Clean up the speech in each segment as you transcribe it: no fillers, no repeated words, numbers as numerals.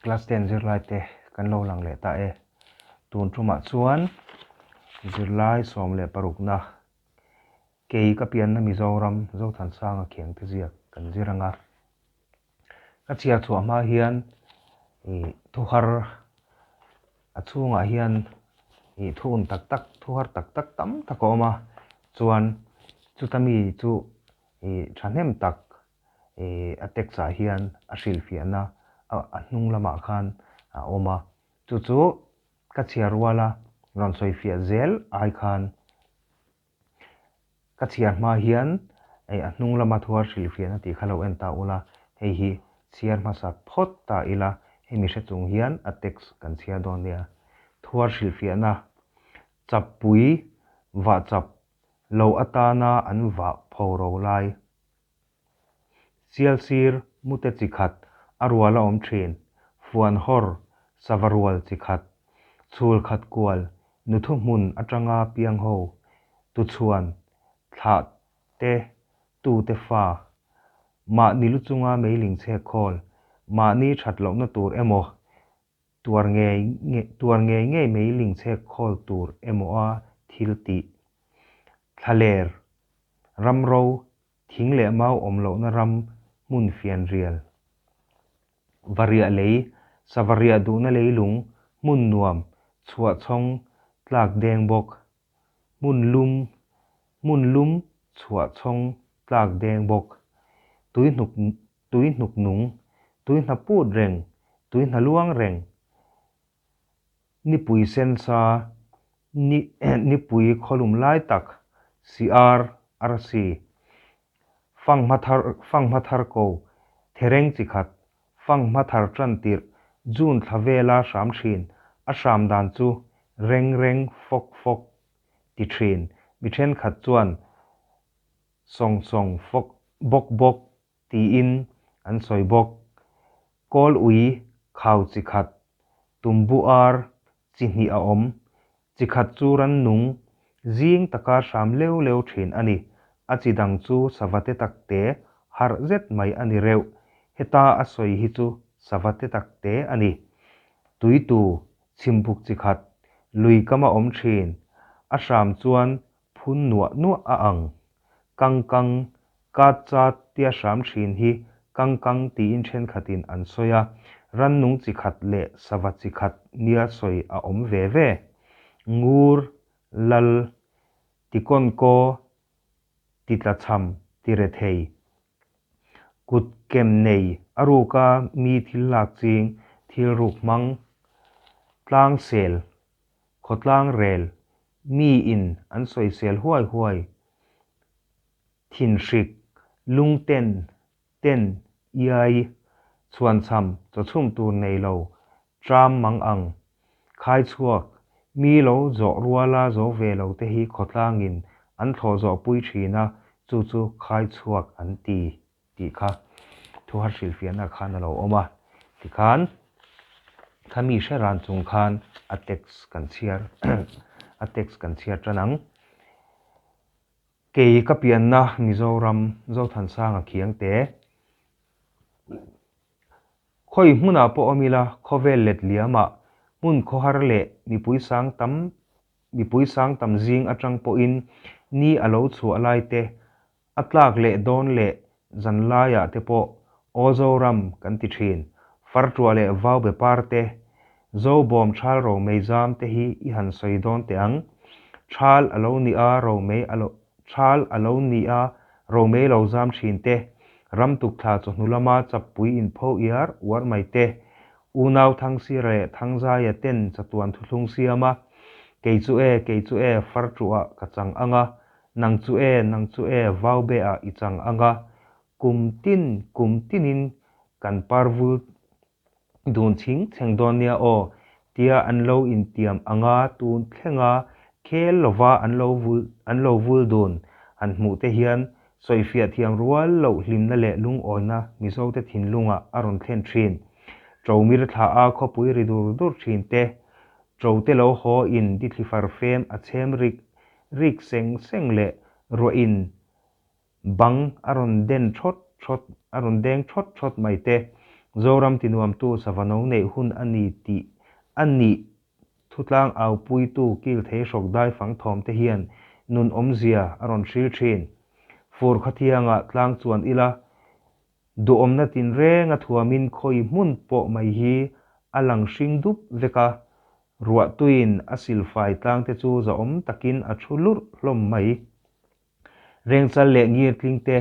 Class ten zirlai te kan lo lang leh ta e. Tun tumah chuan zirlai 16na kei ka pianna Mizoram Zothansanga Khiangte ziak kan zir anga. Ka chhiar chhuah hma hian ih thuhar a chhungah hian ih thu un tak tak thuhar tak tak tam tak a awm a chuan chuta mi chu ih thahnem tak ih a text ah hian a hrilhfiahna a hnung lamah khan a awm a chu chu ka chhiar ruala rawn sawifiah zel ai khan Ka chhiar hma hian hei a hnung lama thuar hrilhfiahna tih kha lo en ta ula, hei hi chhiar hmasa phawt ta ila, hemi hre chung hian a text kan chhiar dawn nia. Thuar hrilhfiahna, Chappui vah chap lo atana an vah pho ro lai. Sialsir mute chi khat a rual a awm thin, fuan hawr, sava rual chi khat, chhul khat kual, nuthu hmun atanga piang ho, tuchhuan, thlah te, tute fa, mahni lu chunga meiling chhek khawl, mahni that lohna tur emaw, tuar ngei tuar ngei ngei meiling chhek khawl tur emaw a thil tih. Thlaler, ramro, thing leh mau awm lohna ram hmun fianrial, variah lei, sava riah duhna leilung, hmun nuam, chhuahchhawng, tlak deng bawk, hmun lum, hmun lum, chhuahchhawng, tlak deng bawk, tui hnuk tui hnuk nung, tui hna put reng, tui hna luang reng, nipui sensa, ni nipui khawlum lai tak, si-ar, arsi, fanghma thar fanghma thar ko, thereng chi khat, fanghma thar tan tirh, June thla vela hram thin, a hram dan chu reng reng fawk fawk ti thin, mi thenkhat chuan sawng sawng fawk bawk bawk tiin an sawi bawk. Kawl ui khau chi khat, tumbu ar chi hnih a awm. Chi khat chu rannung zing taka hram leu leu thin a ni. A chi dang chu sava te tak te harh zet mai a ni reuh. Heta a sawi hi chu sava te tak te a ni. Tuitu, chhimbuk chi khat, lui kama awm thin. A hram chuan Phun nuah nuah a ang. Kang kang, kat chat tia hram thin hi kang kang tiin thenkhatin an sawi a, rannung chi khat leh sava chi khat nia sawi a awm ve ve. Ngur, lal, tikawnkaw, titlachham, tirethei, kut kem nei, a ruka mi thil lak ching, thil ruk hmang, tlangsel, khawtlang rel, Mi in an sawisel huai huai, thinhrik, lungten, ten, iai, chhuanchham, chawchhum tur nei lo, tram mang ang, khai chhuak, mi lo zawh ruala zo ve lo te hi khawtlangin an thlawh zawh pui thin a, chu chu khai chhuak an ti. tih kha thu har hrilhfiahna khan a lo awm a, tikhan khami hre ran chung khan a text kan chhiar a text kan chhiar tan ang. Kei ka pianna Mizoram Zothansanga Khiangte khawi hmunah pawh awm ila khawvel let liamah hmun khawhar leh mipui sang tam mipui sang tam zing atang pawhin ni a lo chhuah lai te A tlak leh dawn leh zan laiah te pawh Aw Zoram kan ti thin. Fartuah leh vau be par te, Zobawm thal romei zam te hi i han sawi dawn teh ang. Thal a lo ni a romei a lo thal a lo ni a romei lo zam thin te, ram tukthla chawhnu lama chappui inpho iar uar mai te, unau Thangsira leh Thangzaia ten chatuan thuthlung siam a, Kei chu e, kei chu e, fartuah ka chang ang a, Nang chu e, nang chu e, vau be ah i chang ang a, kum tin, kum tinin kan par vul dun chhing chheng dawn nia aw, tia an lo intiam ang a, tun thlenga khel lova an lo vul, an lo vul dun han hmuh te hian sawifiah thiam rual loh hlimna leh lungawina Mizote thinlungah a rawn thlen thin. Ṭomir thla a khawpui ri dur dur thin te, ṭote lo haw in dithli farfem a chhem rik Rik seng seng leh ruahin bang a rawn den thawt thawt a rawn deng thawt thawt mai te. Zoram tinuamtu sava no neih hun a ni tih a nih thutlang aupuitu kil thei hrawk dai fang thawm te hian nun awmzia a rawn hril thin. Fur khawthiangah tlang chuan ila, duhawmna tinrenga thuamin khawi hmun pawh mai hi a lang hring dup vek a, ruahtuiin a silfai tlang te chu zahawm takin a thu lurh hlawm mai. Rengchal leh ngirtling te,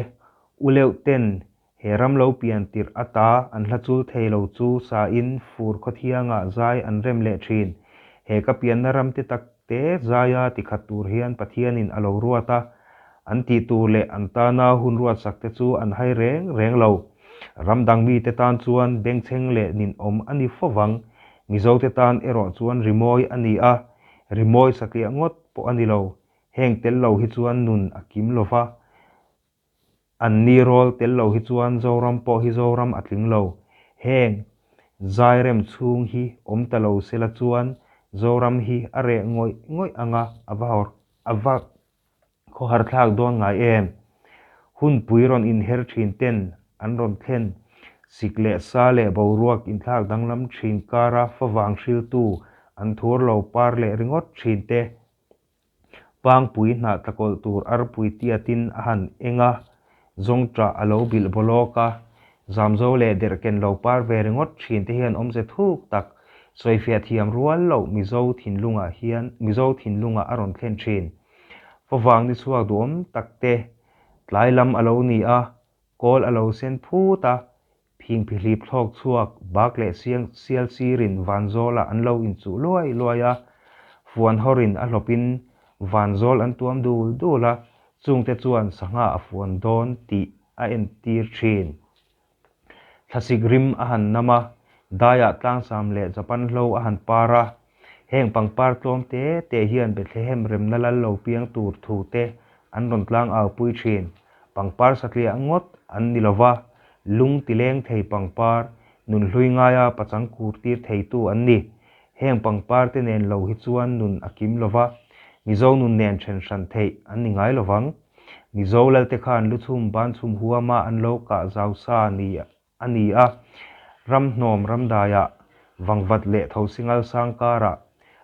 uleuh ten he ram lo pian tirh ata an hla chul thei lo chu sain fur khawthiangah zai an rem leh thin. He ka pianna ram te tak te zaia tikhat tur hian Pathianin a lo ruat a, an tih tur leh an tana hun ruatsak te chu an hai reng reng lo. Ram dang mite tan chuan bengchheng leh ninawm a ni fovang. Mizote tan erawh chuan rimawi a ni a, rimawi satliah ngawt pawh a ni lo. Heng tel lo hi chuan nun a kim lo va, an ni rawl tel lo hi chuan Zoram pawh hi Zoram a tling lo. Heng zairem chhung hi awm ta lo sela chuan Zoram hi a reh ngawih ngawih anga a va a va khawhar thlak dawn ngai em? Hunpui rawn inher thin ten an rawn thlen sik leh sa leh boruak inthlak danglam thin kara favang hriltu an thur lo par leh ringawt thin te. Pangpui hnah tlakawlh tur arpui tiatin a han eng a, zawngṭah a lo bilh bawlawk a, zamzo leh derhken lo par ve ringawt ṭhin te hian awmze thuk tak sawifiah thiam rual loh Mizo thinlungah hian Mizo thinlungah a rawn thlen ṭhin. Favang ni chhuak duhawm tak te tlai lam a lo ni a, kawl a lo sen phut a, Phingphihlip thlawk chhuak bak leh siang sial sirin vanzawlah an lo inchuh luai luai a, fuan hawrin a hlawpin vanzawl an tuam dul dul a, chungte chuan sangha a fuan dawn tih a entir thin. Thlasik rim a han nam a, daiah tlangsam leh Japan hlo a han par a, heng pangpar tlawm te te hian Bethlehem remna lal lo piang tur thu te an rawn tlang au pui thin. Pangpar satliah ngawt an ni lova, lung ti leng thei pangpar, nunhlui ngaia pachang kur tir theitu an ni. Heng pangpar te nen lo hi chuan nun a kim lova, Mizo nun nen then hran theih an ni ngai lovang. Mizo lalte khan luchhum banchhum huama an lo kah zau sa ni a ni a, ramhnawm ramdaiah vangvat leh thosingal sang karah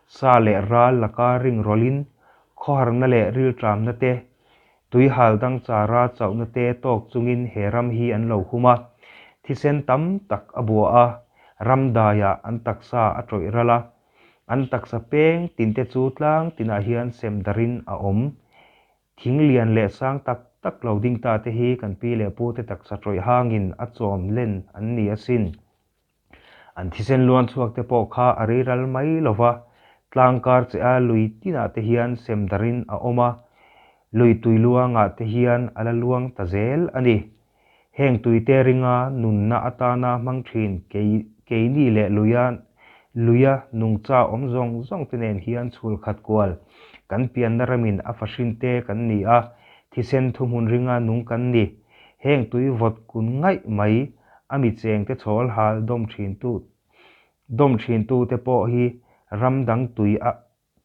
sa leh ral laka ring rawlhin khawharna leh rilṭamna te, tuihal dang chara chauhna te tawk chungin he ram hi an lo hum a, thisen tam tak a bua a, ramdaiah an taksa a ṭawih ral a, an taksa peng tinte chu tlang tinah hian sem darin a awm. Thing lian leh sang tak tak lo ding ta te hi kan pi leh pu te taksa tawih hangin a chawm len an ni asin. An thisen luan chhuak te pawh kha a riral mai lo va, tlangkar che a lui tinah te hian sem darin a awm a, lui tui luangah te hian a la luang ta zel a ni. Heng tuite ringa nunna atana hmang thin kei keini leh luia luia nungcha awm zawng zawng te nen hian chhul khat kual kan pianna ramin a fahrin te kan ni a, thisen thuhmun ringa nung kan ni. Heng tui vawt kun ngaih mai a mi cheng te chhawl hal dawm thin tu dawm thin tu te pawh hi ram dang tui a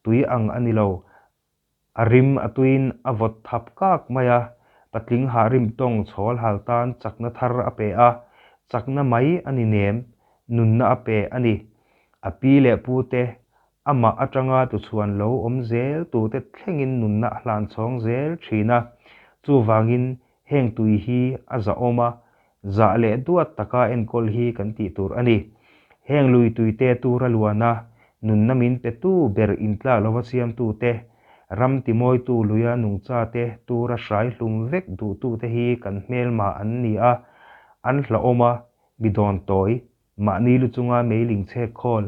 tui ang a ni lo. A rim a tuiin a vawt thap kak mai a, patling hah rim tawng chhawl hal tan chakna thar a pe a, chakna mai a ni nem, nunna a pe a ni. A pi leh pu te, amah atanga tuchhuan lo awm zel tute thlengin nunna a hlan chhawng zel thin a, chuvangin heng tui hi a zahawm a, zah leh duat taka enkawl hi kan tih tur a ni. Heng lui tuite tura luana nunna min petu ber intlak lova siamtute, ram timawitu luia nungchate tura hrai hlum vek duhtute hi kan hmelma an ni a, an hlauhawm a, mi dawn tawi, mahni lu chunga meiling chhek khawl,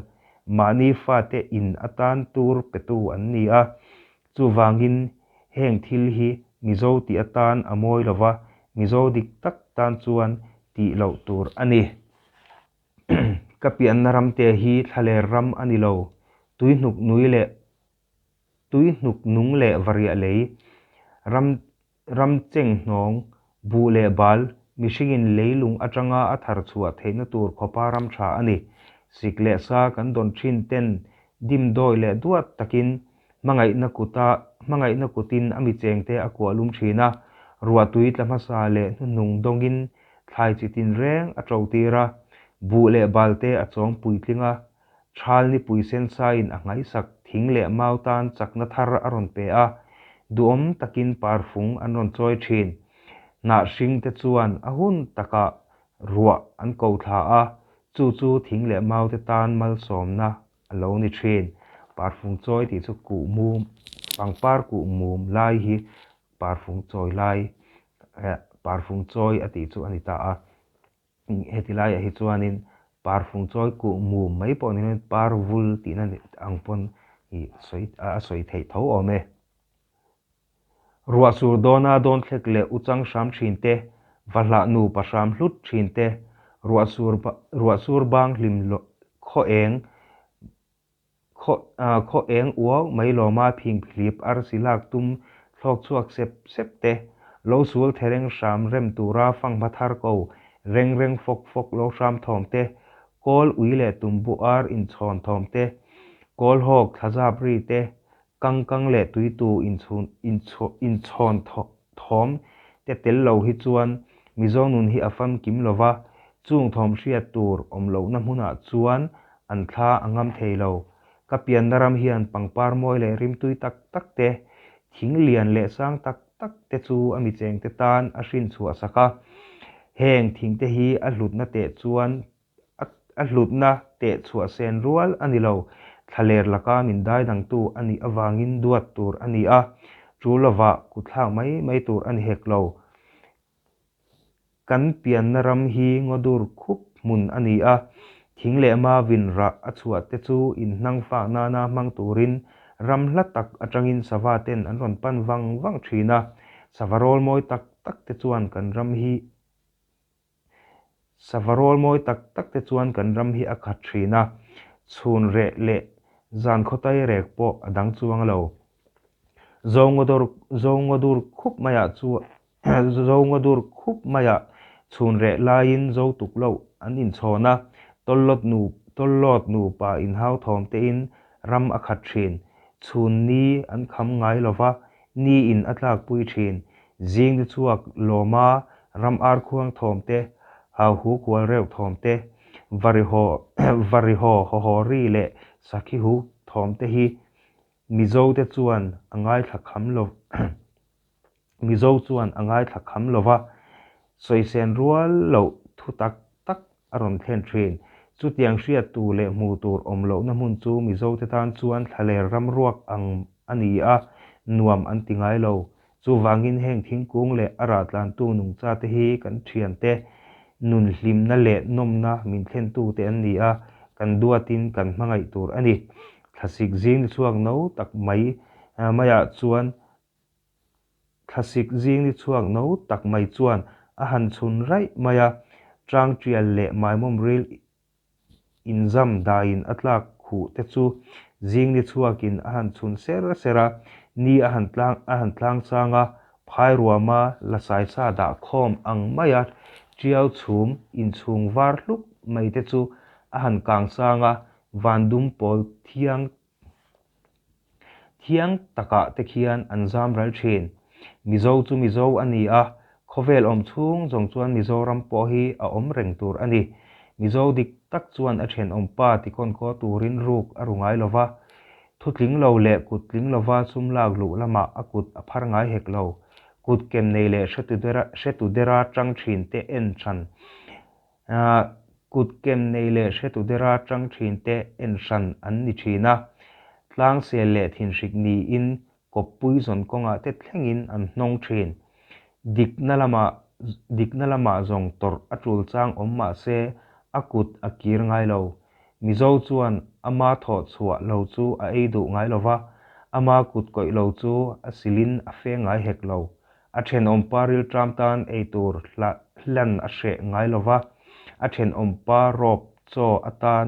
mahni fate in atan tur petu an ni a. Chuvangin heng thil hi Mizo tih atan a mawi lova, Mizo dik tak tan chuan tih loh tur a ni. Ka pianna ramte hi thlaler ram a ni lo, tuihnuk nui leh tuihnuk nung leh variah lei, ram ram cheng hnawng, buh leh bal, mihringin leilung atanga a thar chhuah theihna tur khawpa ram tha a ni. Sik leh sa kan dawn thin ten dimdawi leh duat takin Hmangaihna kuta hmangaihna kutin a mi chengte a kuah lum thin a, ruahtui tla hmasa leh hnuhnung dawngin thlai chi tinreng a to tir a. Buh leh bal te a chawm puitling a, Thal nipui sensain a nghaisak thing leh mau tan chakna thar a rawn pe a, duhawm takin parfung an rawn chawi thin. Hnah hring te chuan a hun takah ruah an ko thla a, chu chu thing leh mau te tan malsawmna a lo ni thin. Parfung chawi tih chu kuhmum, pangpar kuhmum lai hi parfung chawi lai, parfung chawi a tih chu a ni ta a. Heti laiah hi chuanin parfung chawi kuh mum mai pawh ni lovin par vul tihna ang pawn ih sawi a sawi theih tho awm e. Ruah sur dawna dawn thlek leh u chang hram thin te, va hlah nupa hram hlut thin te, ruah sur ruah sur bang hlim khaw eng Khaw eng uau mai lawma phingphihlip arsi lak tum thlawk chhuak sep sep te, lo sul thereng hram rem tura fanghma thar ko reng reng fawk fawk lo hram thawm te, kawl ui leh tumbu ar inchhawn thawm te, kawl hawk thlazap ri te, kang kang leh tuitu inchhawn thawm te tel lo hi chuan Mizo nun hi a famkim lo va, chung thawm hriat tur awm lohna hmunah chuan an thla a ngam thei lo. Ka pianna ram hian pangpar mawi leh rimtui tak tak te, thing lian leh sang tak tak te chu a michengte tan a hrin chhuah sak a. Heng thingte hi a hlutna teh chuan A hlutna teh chhuah sen rual a ni lo. Thlaler laka min daidangtu a nih avangin duat tur a ni a, tul lovah kutthlak mai mai tur a ni hek lo. Kan pianna ram hi ngawdur khup hmun a ni a, thing leh mavin rah a chhuah te chu inhnang fak nana hmang turin ram hla tak atangin sava ten an rawn pan vang vang thin a, sava rawl mawi tak tak te chuan kan ram hi Sava rawl mawi tak tak te chuan kan ram hi a khat thin a, chhun reh leh zan khawtai rek pawh a dang chuang lo. Zongaw dur khup maiah chu Zongaw dur khup maiah chhun reh laiin zo tuk loh an inchhawn a, tawllawt nu tawllawt nupa inhau thawm tein ram a khat thin. Chhun ni an kham ngai lova, Ni in a tlakpui thin. Zing ni chhuak lawma ram ar khuang thawm te, hau hu kual reuh thawm te, varihaw varihaw hawhaw ri leh sakhi hu thawm te hi Mizo te chuan a ngaithla kham lo Mizo chuan a ngaithla kham lova, sawisên rual loh thu tak tak a rawn thlen thin. Chutiang hriat tur leh hmuh tur awm lohna hmun chu Mizote tan chuan thlaler ram ruak ang a ni a, nuam an ti ngai lo. Chuvangin heng thingkung leh a rahtlantu nungchate hi kan thiante nun hlimna leh nawmna min thlentute an ni a, kan duatin kan hmangaih tur a ni. Thlasik zing ni chhuak no tak mai maiah chuan Thlasik zing ni chhuak no tak mai chuan a han chhun raih mai a, Chang Tial leh Maimawm ril inzam daiin a tlak khuh te chu zing ni chhuakin a han chhun ser ser a, ni a han tlang a han tlang chang a, phairuama la saisa dah khawm ang maia tiau chhum inchhung var hluk mai te chu a han kang sang a, van dum pawl thiang Thiang takah te khian an zam ral thin. Mizo chu Mizo a ni a, khawvel awm chhung zawng chuan Mizoram pawh hi a awm reng tur a ni. Mizo dik tak chuan a thenawm pa tikawnkaw turin ruk a ru ngai lova, thu tling lo leh kut tling lova sum lak luh lamah a kut a phar ngai hek lo. Kut kem nei leh hretu dera tang thin te en hran Kut kem nei leh hretu dera tang thin te en hran an ni thin a, tlangsel leh thinhrik niin kawppui zawn kawngah te thlengin an hnawng thin. Dikna lamah dikna lamah zawng tawrh a tul chang awm mah se a kut a kir ngai lo. Mizo chuan ama thawh chhuah lo chu a ei duh ngai lo va, ama kut kawih lo chu a silin a feng ngai hek lo. A thenawmpa rilṭam tan eitur hlan a hreh ngai lo va, a thenawmpa rawp chaw atan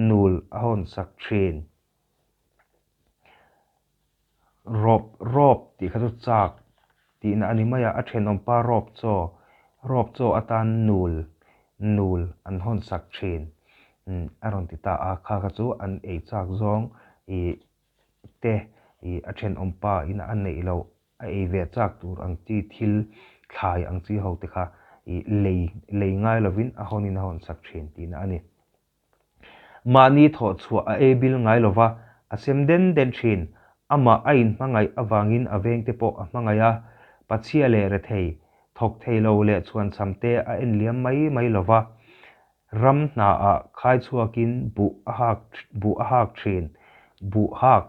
nul a hawnsak thin. Rawp rawp tih kha chu chak tihna a ni mai a, a thenawmpa rawp chaw rawp chaw atan nul nul an hawnsak thin a rawn ti ta a, kha kha chu an ei chak zawng ih te ih a thenawmpa in a neih loh A ei ve chak tur ang chi thil thlai ang chi ho te kha ih lei lei ngai lovin a hawnin a hawn sak thin tihna a ni. Mahni thawh chhuah a ei bil ngai lova, a sem den den thin. Amah a inhmangaih avangin a vengte pawh a hmangaih a, pachhia leh rethei, thawk thei lo leh chhuanchham te a en liam mai mai lova, ram hnaah khai chhuakin buh a hak buh a hak thin. Buh hak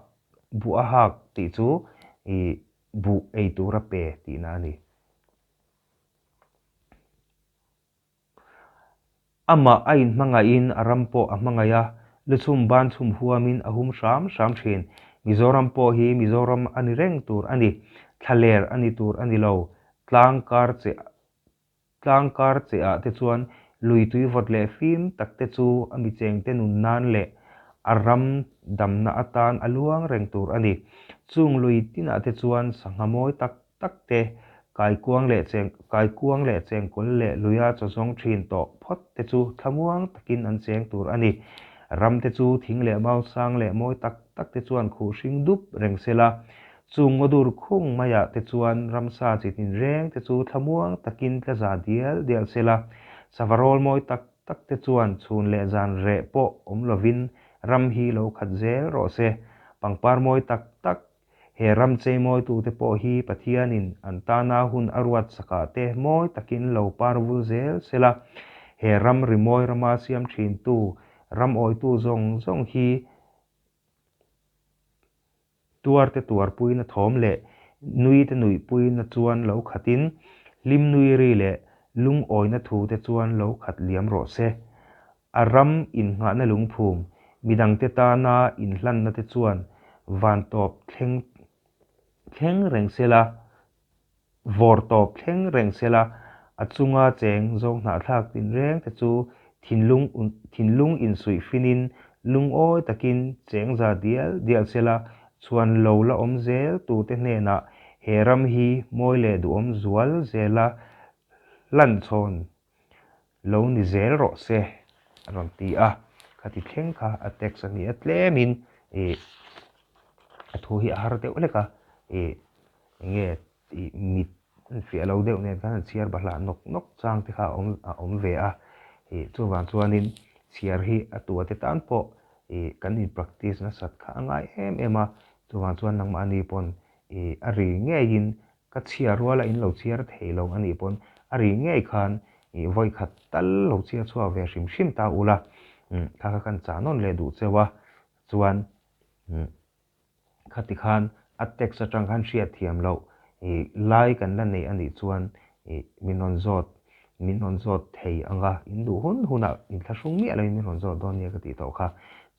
buh a hak tih chu ih buh ei tur a pe tihna a ni. Amah a inhmangaihin a ram pawh a hmangaih a, luchhum ban chhum huamin a hum hram hram thin. Mizoram pawh hi Mizoram a ni reng tur a ni. Thlaler a ni tur a ni lo. Tlang kar che tlang kar che ah te chuan lui tui vawt leh fim tak te chu a mi chengte nun nan leh a ram damna atan a luang reng tur a ni. Chung lui tinah te chuan sangha mawi tak tak te, kaikuang leh cheng kaikuang leh chengkawl leh luia chaw zawng thin tawh phawt te chu thlamuang takin an cheng tur a ni. Ram te chu thing leh mau sang leh mawi tak tak te chuan khuh hring dup reng se la, chung ngaw dur khung maiah te chuan ramsa chi tinreng te chu thlamuang takin tla za dial dial se la, sava rawl mawi tak tak te chuan chhun leh zan reh pawh awm lovin ram hi lo khat zel rawh se. Pangpar mawi tak tak He ram cheimawitute pawh hi Pathianin an tana hun a ruat sakah te mawi takin lo par vul zel se la, he ram rimawi rama siam thintu, ram awitu zawng zawng hi tuarte tuarpuina thawm leh nuite nuihpuina chuan lo khatin, hlim nui ri leh lungawina thute chuan lo khat liam rawh se. A ram innghahna lungphum, midangte tana inhlanna te chuan van tawp thleng thleng reng se la, vawr tawp thleng reng se la, a chunga cheng zawng hnahthlak tinreng te chu thinlung thinlung insuih finin lungawi takin cheng za dial dial se la, chhuan lo la awm zel turte hnenah he ram hi mawi leh duhawm zual zela hlanchhawn Lo ni zel rawh se a rawn ti a, khati thleng kha a text a ni a, tlemin ih a thu hi a har deuh hlek a, ih eng nge ih mit an fiah lo deuh nen khan an chhiar bahlah nawk nawk chang te kha a awm a awm ve a, ih chuvang chuanin chhiar hi a tua te tan pawh ih kan in practice nasat kha a ngai em em a, chuvang chuan nangmahni pawn ih a ri ngeiin Ka chhiar ruala in lo chhiar thei lo a nih pawn a ri ngei khan ih vawi khat tal lo chhiar chhuak ve hrim hrim ta ula, umm kha kha kan chah nawn leh duh cheu a, chuan umm khati khan a text atang khan hriat thiam loh ih lai kan la neih a nih chuan ih min rawn zawt min rawn zawt thei ang a, in duh hun hunah in thlahrung miah loin min rawn zawt dawn nia ka tih tawh kha,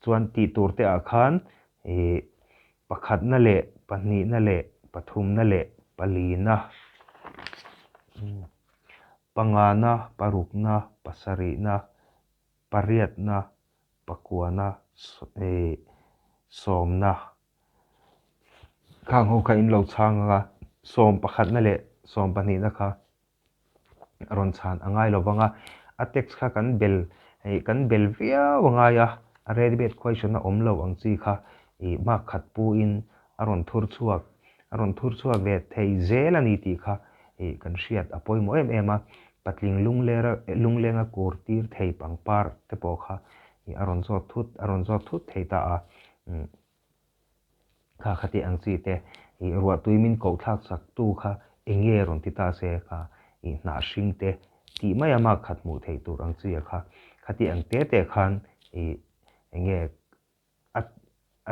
chuan tih tur te ah khan ih Pakhatna leh pahnihna leh pathumna leh palina, pangana, parukna, pasarihna, pariatna, pakuana, sawmna. Khang ho kha in lo chhang ang a, sawm pakhatna leh sawm pahnihna kha rawn chhan a ngai lo vang a, a text kha kan bel ih kan bel viau a ngai a, a ready made question a awm lo ang chi kha ih mark khat pu in a rawn thur chhuak a rawn thur chhuak ve thei zel a ni tih kha ih kan hriat a pawimawh em em a, patling lunglera lunglenga kur tir thei pangpar te pawh kha ih a rawn zawt thut a rawn zawt thut thei ta a. Kha khati ang chi te i ruahtui min koh thlak chak tu kha eng nge rawn ti ta se kha i hnah hring te tih mai a mak khat hmuh theih tur ang chi a kha khati ang te te khan i eng nge a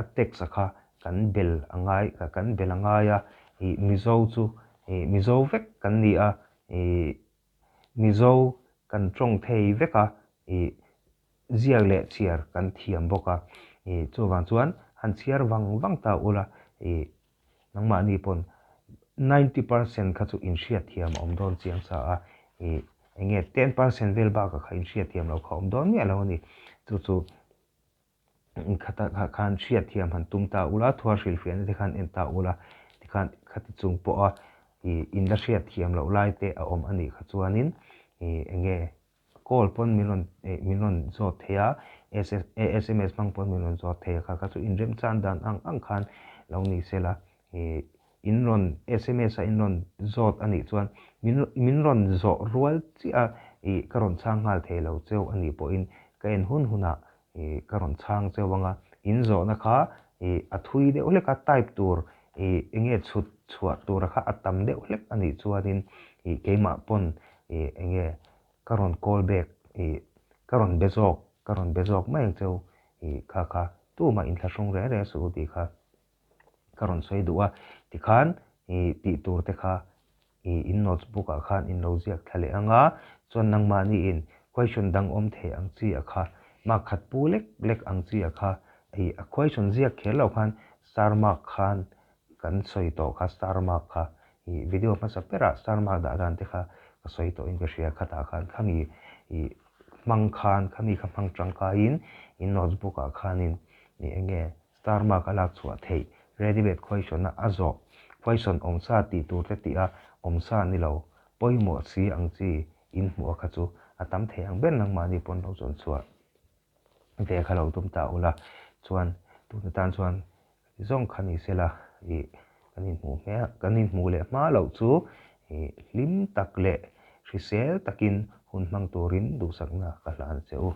a text a kha kan bel a ngai kan bel a ngai a i Mizo chu i Mizo vek kan ni a i Mizo kan tawng thei vek a i Ziak leh chhiar kan thiam bawk a, ih chuvang chuan han chhiar vang vang ta ula, ih nangmahni pawn 90% kha chu inhriatthiam a awm dawn chiang sa a, ih eng nge 10% vel bakah kha inhriatthiam loh kha a awm dawn miah lo a ni. Chu chu khata kha khan hriatthiam han tum ta ula, thuar hrilhfiahna te khan en ta ula, tikhan khati chung pawha ih inla hriatthiam loh lai te a awm a nih kha chuanin ih eng nge Call pawn min rawn eh min rawn zawt thei a, sms hmang pawn min rawn zawt thei a kha kha chu inremchan dan ang ang khan lo ni se la ih. in rawn sms a in rawn zawt a nih chuan min min rawn zawh rual chiah a ih ka rawn chhang nghal thei lo cheu a nih pawhin ka en hun hunah ih ka rawn chhang cheu ang a, in zawhna kha ih a thui deuh hlek a type tur ih eng nge chhut chhuah tura kha a tam deuh hlek a nih chuanin ih keimah pawn ih eng nge ka rawn call back ih ka rawn be zawk ka rawn be zawk mai ang cheu ih kha kha tumah inthlahrung reng reng suh u tih kha ka rawn sawi duh a, tikhan ih tih tur te kha ih in notes book ah khan in lo ziak thla leh ang a, chuan nangmahni in question dang awm thei ang chi a kha mark khat pu lek lek ang chi a kha ih a question ziak kher lo khan star mark khan kan sawi tawh kha star mark kha ih video hmasa berah star mark dah dan te kha ka sawi tawh in ka hria khatah khan khami ih hmang khan khami kha hmang tangkaiin in notes book ah khanin ih eng nge Star mark a lak chhuah theih. Ready made question a a zawh. Question awmsa tih tur te tih a awmsa ni lo. Pawimawh si ang chi in hmuh a kha chu a tam thei ang ber nangmahni pawn lo zawn chhuah ve kha lo tum ta ula. Chuan tun atan chuan zawng kha ni sela ih kan inhmuh hmel kan inhmuh leh hma loh chu ih hlim tak leh hrisel takin hun hmang turin duhsakna ka hlan che u.